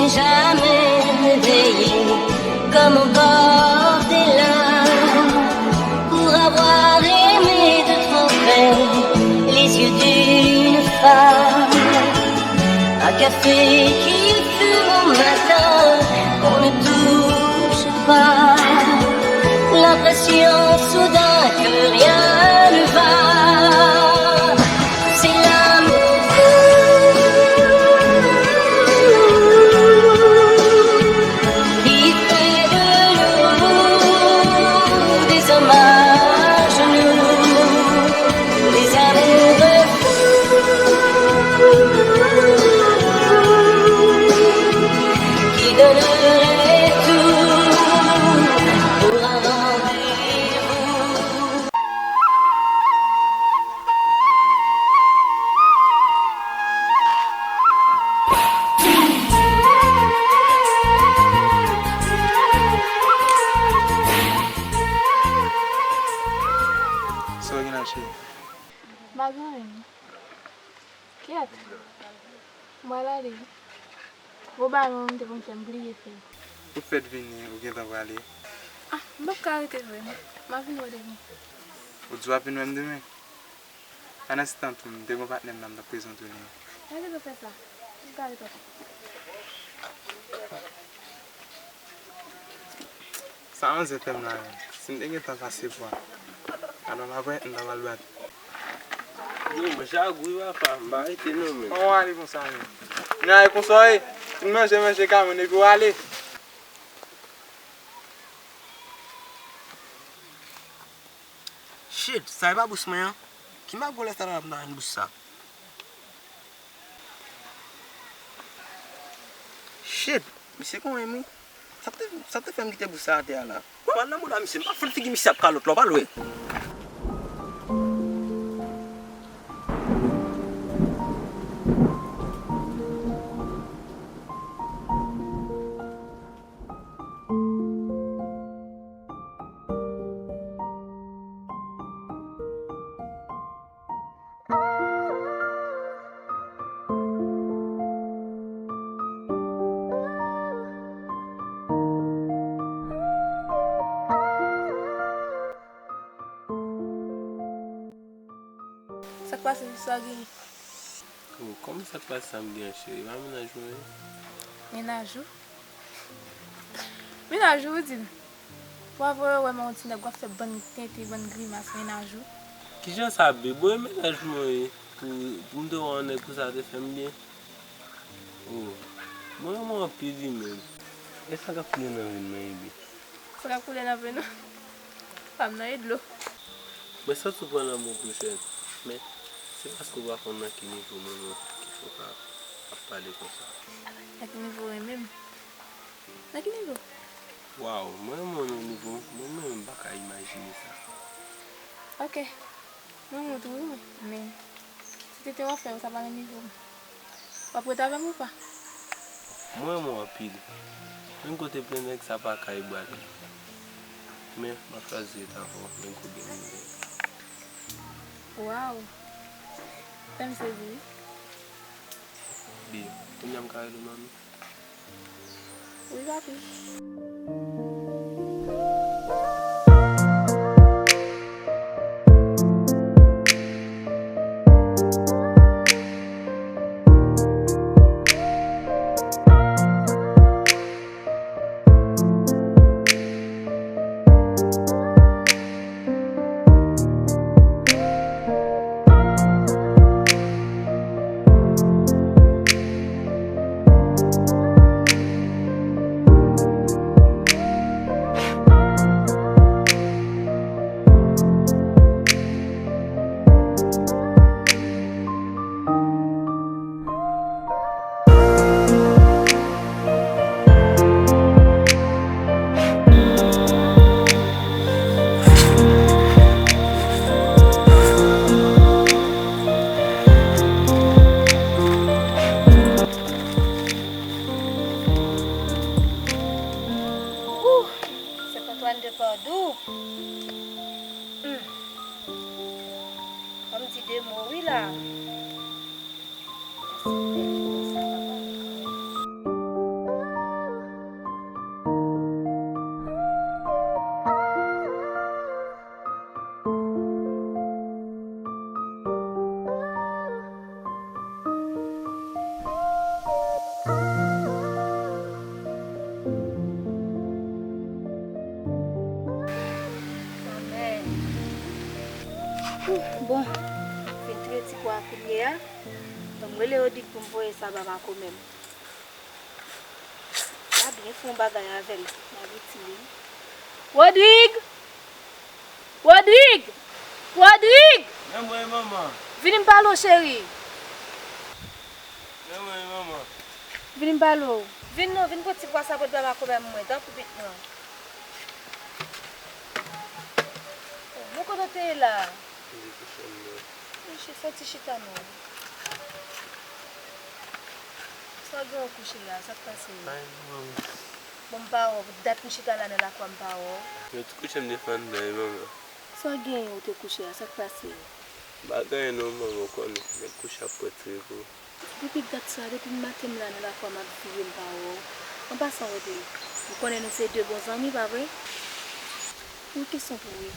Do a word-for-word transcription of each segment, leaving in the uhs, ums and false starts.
Jamais veillé comme au bord des lames pour avoir aimé de trop près les yeux d'une femme. Un café qui fume au matin, on ne touche pas. L'impression soudain que rien ne va. C'est l'amour qui fait de nous des hommes à genoux, des amoureux fous qui donneraient tout pour un rendez-vous. Sa w gen la, cheri? M pa gen anyen. Kyèt. M pral ale. Gwo bagay mwen te konn fè m bliye fè. Ou fèk vini, ou gentan prale? Ah, m p ap ka rete vre non. M ap vin wè demen. Ou di w ap vin wè m demen? Pandan se tan tou, m te gen yon patnè m nan, m t ap prezante w li. Mwen te dwe fè sa. M ka ret ankò. Sa manzè fè m la menm? Si m te gen tan pase pwa, alò m ap wè, m ta pral bat. Yo, mwen chak wi papa, m pa rete non menm. Kòman w ale konsa menm? N ale konsa wi, fin manje, manje kamyon epi w ale. Shit, sa e pa bous mwen an? Ki magouwè sa la ap nan bous sa? Shit, misye konn wi. Sa te, sa te fè m kite bous sa atè a la. Mwen pral nan mouda misye, m pa fè figi misye ap kalòt la, w pa lwe. Sa k pase, sa w genyen? Oh, kòman sa k pase sa m genyen, cheri? E pa mennaj mwen ye? Mennaj ou? Mennaj ou, ou di m? Pou avè yo wè m yon ti nèg w ap fè bann tenten, bann grimas, mennaj ou? Kijan sa, babe? Bon, e mennaj mwen ye. Pou, pou m te wè yon nèg konsa te fè m byen. Oh, mwen renmen w anpil wi menm. E sa k ap koule nan venn mwen, Ebi? Sa k ap koule nan venn ou? Pa m nan e dlo. Mwen santi w pran lanmou pou jèn, men se paske w pa konn nan ki nivo mwen menm ki fè w ka ap pale konsa. Nan ki nivo renmen m? Nan ki nivo? Waw, mwen renmen w nan nivo mwen menm, m pa ka imajine sa. Ok. Mwen renmen w tou wi mwen, men si tenten w ap fè yo, sa pa nan nivo m. W ap ret avè m ou pa? Mwen renmen w anpil. Menm kote plen nèg sa pa ka e bwat li. Men, m ap chwazi ret avè w, menm kote m ye. Waw! Fè m sezi wi. Bi, kounye a m ka rele w manmi? Wi, papi. Ooh, Sent Antwàn de Padou. Hmm. Fò m di de mo wi la. Mèsi pou bèl figi sa, papa. Bon, m fin triye ti pwa a kounye a. Bon, m rele Rodrig pou m voye sa ba Marco menm. L a byen fè yon bagay avè l. L ap itil li. Rodrig! Rodrig! Rodrig! Men mwen, manman. Vini m pale w, cheri. Men mwen, manman. Vini m pale w. Vin non, vin pran ti pwa sa pou ba Marco ba mwen, tanpri pitit mwen. Bon, kote w te ye la? Mwen te kouche m nan. Monchè, fè ti chita non. Sa w gen w kouche la, sa k pase? Ay, manman. Bon, m pa wè w, dat m chita la nan lakwa m pa wè w. Mwen te kouche m te fè anndan wi, manman. Sa w gen w te kouche a, sa k pase? M pa gen anyen non, manman, ou konnen, nèg kouche ap pran ti repo. Depi dat sa, depi maten m la nan lakwa m ap vire m pa wè w. An pasan, Rodrig, ou konnen nou se de bon zanmi, pa vre? Yon kesyon pou ou wi.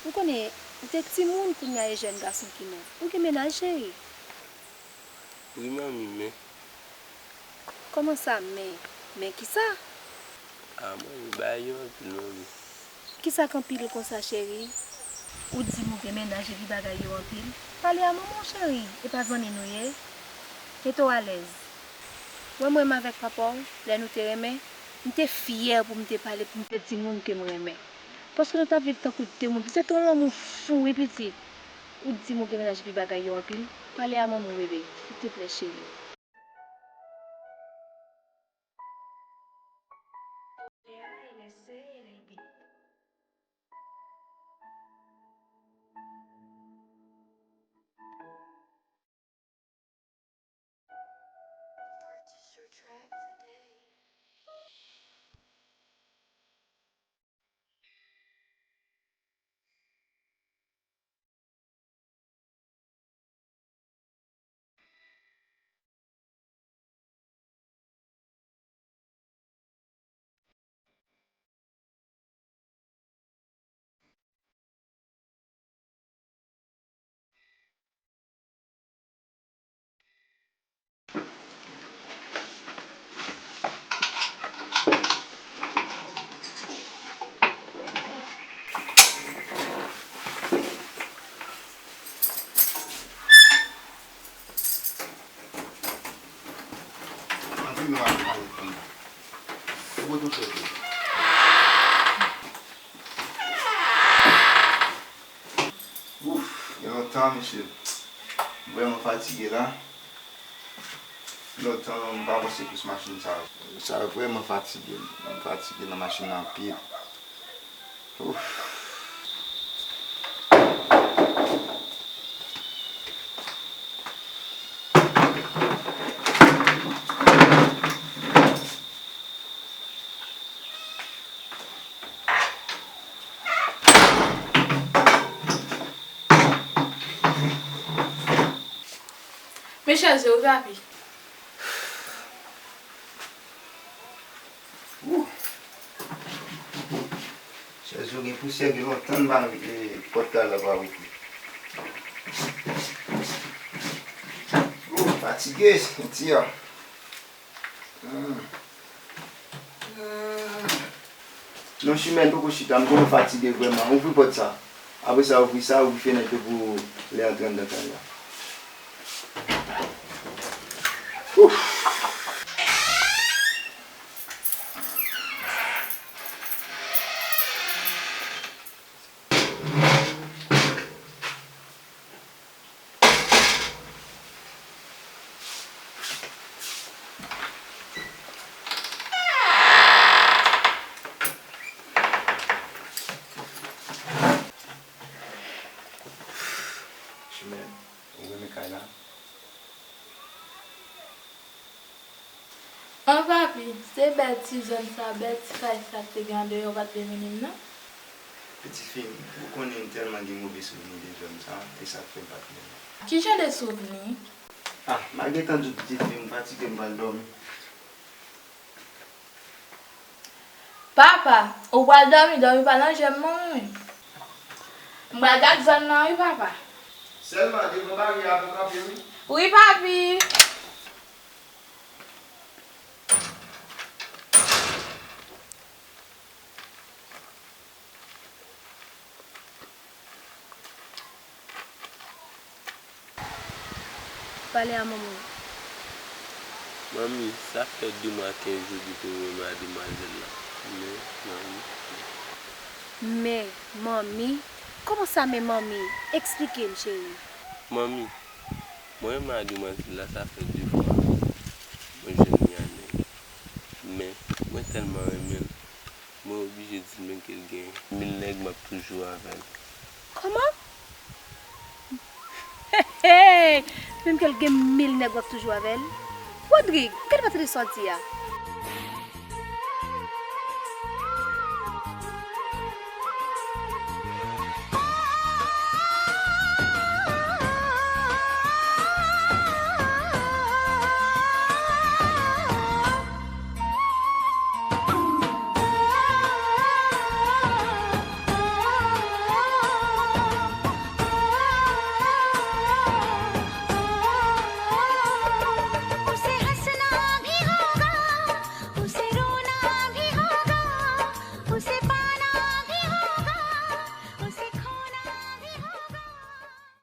Ou konnen, ou te timoun, kounye a e jèn gason ki nan. Ou gen mennaj, cheri? Wi, manmi, men. Kòman sa, men? Men kisa? A, manmi, bagay yo anpil, manmi. Kisa k anpil konsa, cheri? Ou di m ou gen mennaj epi bagay yo anpil? Pale a manman w, cheri, e pa zanmi nou ye? Mete w alèz. Wè mwen menm avèk papa w, lè nou te renmen, m te fyè pou m te pale, pou m te di moun ke m renmen. Paske nou t ap viv tankou de moun. Se te yon lanmou fou, wi, pitit. Ou di m ou gen mennaj epi bagay yo anpil? Pale a manman w, bebe, silteplè, cheri. Anpil nou ap pale fanm nan. Ou pote w chèz ou. Ouf, gen lontan, mesye. M vrèman fatige la. Lontan, m pa panse plis machin sa. Sa vrèman fatige m. M fatige nan machin nan anpil. Ouf. Men chèz yo wi, papi. Wouh! Chèz yo gen pousyè, gen lontan m pa, e, pòt kay la pa wete. Wouh, fatige, senti a. Hmm. Hmm. Non, Chimèn, poko chita, m twò fatige vrèman. Ouvri pòt sa. Apre sa, ouvri sa, ouvri fenèt yo pou lè antre anndan kay la. Ouf! Chimèn, ou renmen kay la? An papi, se bèl ti zòn sa, bèl ti kay sa k te gen andeyò pa t vle vini m non. Pitit fi m, ou konnen m tèlman gen move souvni de zòn sa, e sa k fè m pa t vle vini. Ki jan de souvni? Ah, m a gentan di w pitit fi m, m fatige, m pral dòmi. Papa, ou pral dòmi, dòmi pa nan je m non wi. M pral gad zòn nan wi papa. Sèlman devan baryè a pou kanpe wi. Wi papi. Pale a manman w. Manmi, sa fè de mwa kenz jou depi m renmen a demwazèl la. Men, manmi. Men, manmi? Kòman sa men manmi? Eksplike m, cheri. Manmi, mwen renmen a demwazèl la, sa fè de fwa mwen jwenn li a nèg. Men, mwen tèlman renmen l, mwen oblije di l menm ke l gen mil nèg, m ap toujou avè l. Kòman? Hey! Menm ke l gen mil nèg, w ap toujou avè l? Rodrig, gade pati de sa w di a.